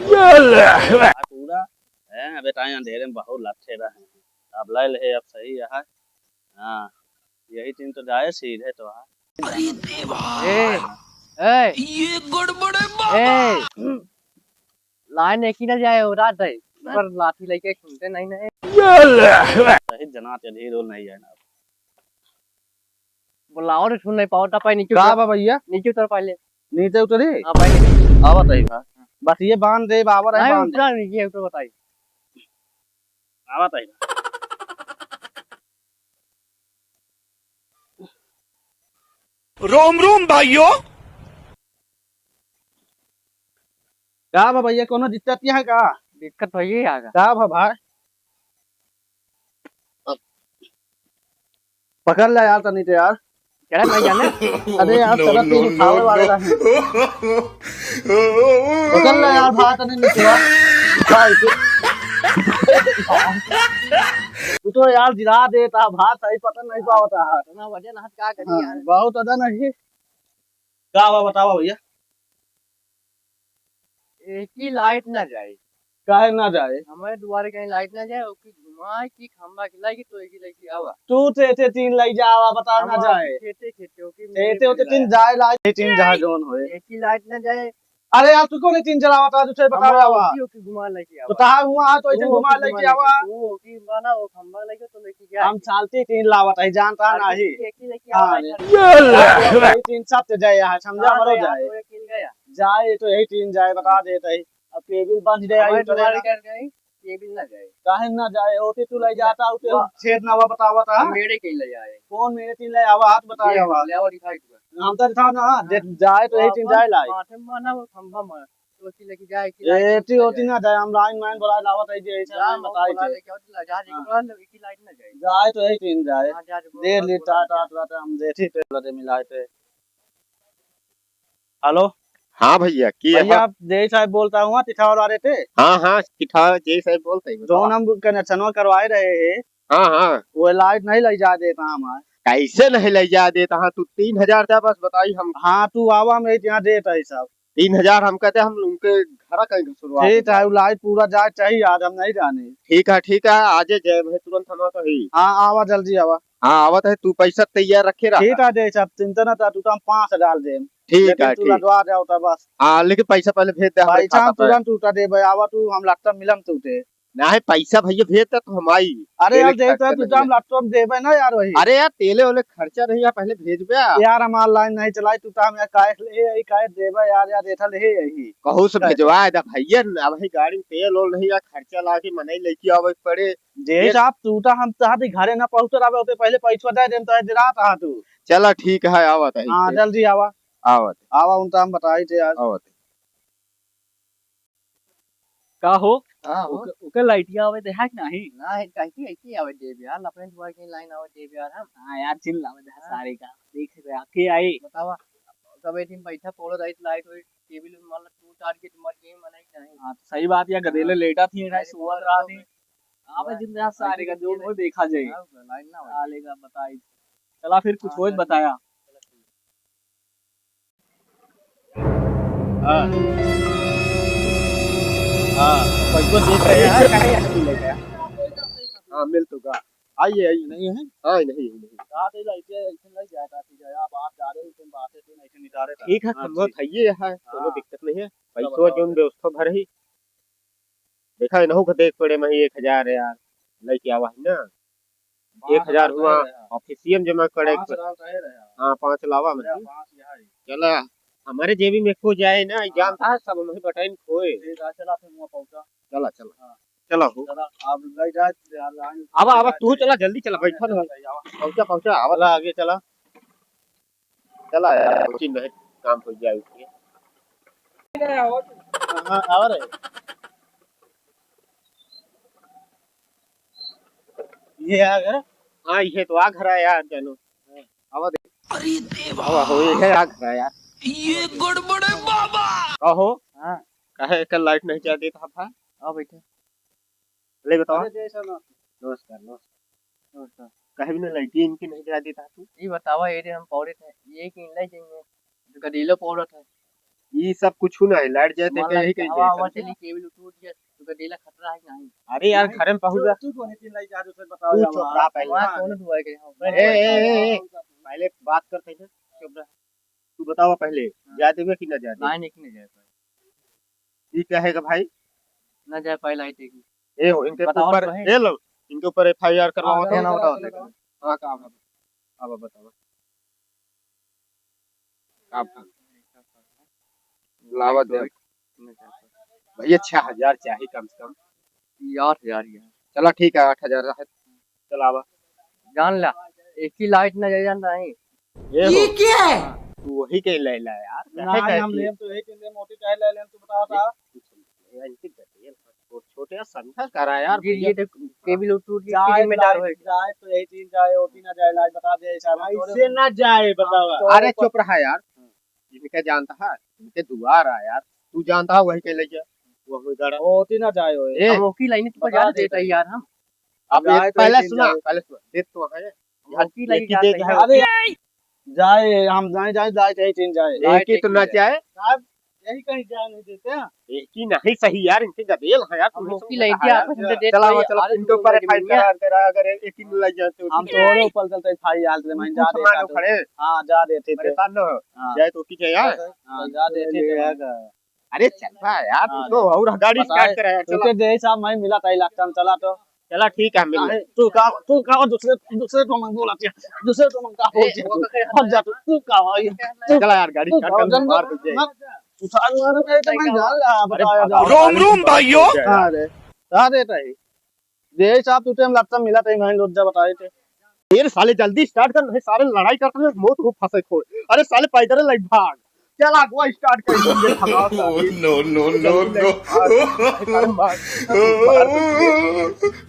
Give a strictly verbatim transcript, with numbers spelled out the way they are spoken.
पूरा है, अबे टाइम अंधेरे में बहुत लट्ठे रहे। अब ले ले, अब सही है। हाँ, यही टीन तो जाए सीधे तो है। अरे देवा। ए, ए, ये गड़बड़ है बाबा। ए, लाइन एक ही ना जाए, वो रात है, पर लाठी लेके सुनते नहीं, नहीं। सही जनात या धीर नहीं जाए ना। बोलाओ रे, सुन नहीं पाओ, ता पाए नीचे का उतर। बा भैया? नीचे उतर पहले। नीचे उतरी? हाँ, पहले। आवत है भा। बस ये बांध दे, बाबर है नहीं, बांध दे। उतरा नीचे, उतर बताई। आवत है। रोम रोम भाइयों। का बा भैया, कोनो दिक्कत है का? दिक्कत भैया है का? का बा भाई? पकड़ ले यार तनी तो यार। चढ़ा भाई जाने। अरे यार, no, चढ़ा no, तू no, उठावे no। वाले रहे। पकड़ ले यार भाई तनी नीचे। भाई तू, तू तो यार गिरा देता भाई, सही पता नहीं पावता है। इतना वजन हाथ का करी हाँ, यार। बहुत ज्यादा नहीं। का बा बतावा भैया? एक ही लाइट ना जाए। काहे ना जाए? हमारे दुआरे कहीं लाइट ना जाए, ओके घुमाए कि खंबा के लाइट तो एक ही लाइट आवा। तू तो एते तीन लाइट जावा, बता ना जाए। खेते खेते ओके एते ओते तीन जाए लाइट, तीन जहाँ जोन होए। एक ही लाइट ना जाए। अरे यार, तू कौन तीन जलावा था, तुझे बतावे आवा। ओके घुमा लेके तो आवा। कहाँ हुआ है, तो इसे तू घुमा ओके लेके घुमा आवा। लेके, तू ओके बना, वो खंबा लेके तो लेके गया हम है। चालती तीन लावत है, जानता अरे नहीं। एक ही लेके हाँ, आवा नहीं। यार। ये ले। ये तीन सब तो जाए यहाँ, समझा हाँ, मरो तो यार, जाए। तो एक ही गया। जाए तो यही तीन जाए, बता देते हैं। अब केबिल बंद जाए, हमारे उतरे दुआरे ना। कर गए, केबिल ना जाए। काहे ना जाए? ओटी तू ले जाता, उते वाह। छेद ना हुआ, बतावा था। हम मेरे के ले आए। कौन मेरे तीन ले आवा, हाथ बताए ये आवा। ले आवा, दिखाई दो। हम तो था ना, हाँ। दे, जाए तो यही तीन वापस जाए लाए। माथे में मारना, वो खंभा मार। तो की लेके जाए, की लाइट एटी ओटी ना जाए, हम लाइन माइन बुलाए लावत है जे, ऐसे जा, लाइन हम बताई बुला दे। लेके आओ, जा, जा, हाँ। बुला लो, एक ही लाइट ना जाए। जाए तो यही तीन जाए। हाँ, जा, जा, दे बुला, ली बुला, टाटा, जा। टाटा, हम दे ठीक है, लगे मिलाए थे। हेलो। हाँ भैया, की भैया, है? आप जे साहब बोलता हुआ, पिठावर वाले थे? हाँ, हाँ, पिठावर जे साहब बोलते हैं, बताओ। जौन हम कनेक्शनवा करवाए रहे हैं, हाँ, हाँ। वो लाइट नहीं ले जा देता हमार। कैसे नहीं ले जा देता? हाँ, तू तीन हजार जा बस बताई हम। हाँ, तू आवा, हम यहाँ देता है सब। तीन हजार हम कहते, हम उनके घरा कहीं घसुरवा ठीक है, वो लाइट पूरा जाए चाहिए आज, हम नहीं जाने। ठीक है, ठीक है, आजे जाए भाई, तुरंत हम तो ही। हाँ, आवा, जल्दी आवा। हाँ, आवत है, तू पैसा तैयार रखे रहा। ठीक है, जैसे आप चिंता ना था, तू तो हम पाँच हजार देम। ठीक लेकिन है, तू ठीक। लदवा जाओ तो बस। हाँ, लेकिन पैसा पहले भेज दे, हमरे पैसा खाता हम पे। तुरंत उठा देबे, आवा तू, हम लगता मिलम तू ते। नहीं, पैसा भैया भेज दे तो हम आई। अरे तेल यार, एक जैसे साथ तू चलेंगे। तो हम लैपटॉप देबे ना यार वही। अरे यार, तेले ओले खर्चा नहीं है, पहले भेजबे आ। यार, हमार लाइन नहीं चलाई, तू तो हम यार काहे ले आई, काहे देबे यार, यार, एठा ले आई। कहूँ से तो भेजवा दे भैया, अब है गाड़ी में तेल ओल नहीं है, खर्चा लागे, मनई लेके आवे के पड़े। जे ये साहब, तू तो हम तहां घरे ना पहुंच रहा होते, पहले पैसा दे देम, तो आज रात आ तू। चला ठीक है, आवत है। हाँ, जल्दी आवा। आवत। आवा, उनका हम बताई थे आज। आवत। का हो? हाँ हो। ओके, ओके लाइटिया आवे दे है कि नहीं? ना है, कैसे, कैसे आवे दे यार, अपने दुआर के लाइन आवे दे यार हम। हाँ यार, चिल्लावे दे हाँ। सारे का। देख रहे, आके आई। बतावा, कबे दिन बैठा पड़ो रही, लाइट वाइट, टेबल में मान लो, तू चार के मर गए, मना ही नहीं। हाँ, सही बात या, गदेले हाँ। लेटा थी, अरे, सुबह बहुत रात हो ही। गए। आवे हाँ, दिन रात सारे का, जो हो देखा जाए। हाँ, लाइन ना हो। साले का बताई। चला फिर कुछ हाँ, हो जल्दी। बताया। हाँ। हाँ, पैसो देख रहे हैं। यार, काहे यहाँ मिल गया? हाँ, मिल तो गया। आइए, आइए। नहीं है? हाँ, नहीं, नहीं। रात ही लाइट है, ऐसे नहीं जाए, काफी जाए। आप, आप जा रहे हो, तुम बात है, तुम ऐसे निकाले था। ठीक है, हाँ, खम्भा ठीक। खाइए यहाँ, कोनो हाँ। दिक्कत नहीं है। पैसो बताओ। जोन व्यवस्था भर ही। देखा, इनहू के देख पड़े, मैं एक हजार यार, लेके आवा है ना। एक हजार हुआ, ऑफिसियम जमा करे। पाँच हजार कहे रहे। हाँ, पाँच लावा में। पाँच यहाँ है। चला, हमारे जेबी में खो जाए ना, हाँ। जानता है सब हमें बटाइन खोए। ठीक है, चला फिर वहाँ पहुँचा। चला, चला। हाँ। चला हो। चला, आप ले जा, यार, लाइन आवा, आवा, तू चला, जल्दी चला, हाँ, बैठा रहो। चला, आवा। पहुँचा, पहुँचा, आवा। चला, आगे चला। चला यार, कोचिंग में काम हो जाए उसके। हाँ, हाँ, आवा रे। ये आ घर? हाँ, ये तो आ घर है यार, चलो। आवा दे। अरे देवा। आवा हो, ये आ घर है यार। ये गड़बड़ है बाबा। कहो। हाँ। काहे कल लाइट नहीं जाती था भाई? आओ बैठे। ले बताओ। अरे जय सर, नमस्कार। नमस्कार, नमस्कार। नमस्कार। कहे भी ना लाइट इनकी नहीं जला देता तू। ये बतावा, ये रे हम पौड़े थे, ये कि ले जाएंगे, गदीलो पौड़त है। ई सब कुछ ना है, लाइट जाए तो मान ला यही कहीं हवा, जाए हवा करके। चली, केबल टूट गया, तो का डेला खतरा है कि नहीं? अरे यार, नहीं, घरे में पहुंच तू, जा। तू कौन चीज लाई जा रहे हो, सर, बताओ तू यार। चुप रहा पहले। वहाँ कौन दुआ के हम? ए, ए, ए, ए, पहले बात करते हैं। चुप रहा। तू बतावा पहले, हाँ। जाए देबे कि ना जाए देबे? नहीं, नहीं, नहीं जाए पाए। ई कहेगा भाई? ना जाए पाए लाइट एक। ए हो, इनके बताओ ऊपर, तो भाई। ए लो, इनके ऊपर एफ आई आर करवाओ हाँ, तो। बताओ, बताओ, बताओ। हाँ, का बात? अब बताओ। का बात? लावा दे। भैया, छह हजार चाही कम से कम। ये आठ हजार ही है। चला ठीक है, आठ हजार है। चलावा। जान ला, एक ही लाइट ना जाए, जान रहा है। ये ये हो। क्या है? तू वही के ले ला यार, काहे नहीं, कहे हम कि लेम तो यही के लेम, मोटी चाहे ले लेम, तू बताओ तो। ये कुछ नहीं, ऐसे कर दिया, छोटे समझा करा यार, ये, भैया। ये देख, केबल टूट गई, जाए किसी में डाल लाइट, होए। जाए तो यही चीन जाए, ओटी ना जाए, लाइट बता दे, ऐसा हम तोरे ऐसे ना जाए, हम बतावा। तोरे अरे ऊपर चुप रहा यार, इनके जानता है, इनके दुआर आ यार, तू जानता है वही के ले जा, वो हमें गड़ा। ओटी ना जाए ओए। ए, हम ओकी लाइन तो बता बजा दे देता है यार हम। अब ये जाए तो पहले यही चीन सुना, जाए। पहले सुना, देख तो है। हम यहाँ ओकी लाइन एक ही क्या देख कही है। अरे, जाए, हम जाए, जाए, जाए, चाहे चीन जाए। एक ही तो ना जाए। साहब, यही कहीं जाए नहीं देते हैं। एक ही नहीं सही यार, इनके गदेल है यार, हम तुमने ओकी समझा लाइन कहा क्या यार? आपस में दे दे चला, भाई, चला, अरे इनके तू ऊपर लोग एफ आई आर दुनिया करा, करा, अगर एक ही मिल जाए तो हम ठीक है। तोरे ऊपर चलते एफ आई आर ले, मैं जा तुम देता मानो तो। खड़े। हाँ, जा देते थे। परेशान न हो, हाँ। जाए तो की जाए यार। हाँ, जा देते थे। अरे चल रहा है यार, तू हाँ। तो और गाड़ी बताए, स्टार्ट करा यार, तू चला। के जैसा मैं मिला था इलाका में, चला तो। चला ठीक है, मिल ले। नहीं, तू का, तू का दूसरे, दूसरे को मैं बोला था, दूसरे को मैं का बोल ए, दिया वो तू? तो हट जा तू, तू का भाई? तू, चला यार, गाड़ी तू स्टार्ट का कर, जन मार दीजिए। मैं, तू साथ में रहे तो मैं जान रहा, अरे बताया भागा। जा। रोम रोम भाइयों। अरे, आ देता है। जे साहब, तू टेम लगता मिला थे, मैं रोज जा बताए थे। ए रे साले, जल्दी स्टार्ट कर, नहीं सारे लड़ाई करते हैं, मौत को फंसे खोए। अरे साले, पैदल लाइट भाग। चल, अगवा स्टार्ट कर, ये भगाओ साले। No, no, no, जल्दी no। लाइट भाग। अरे, मार, मार, मार।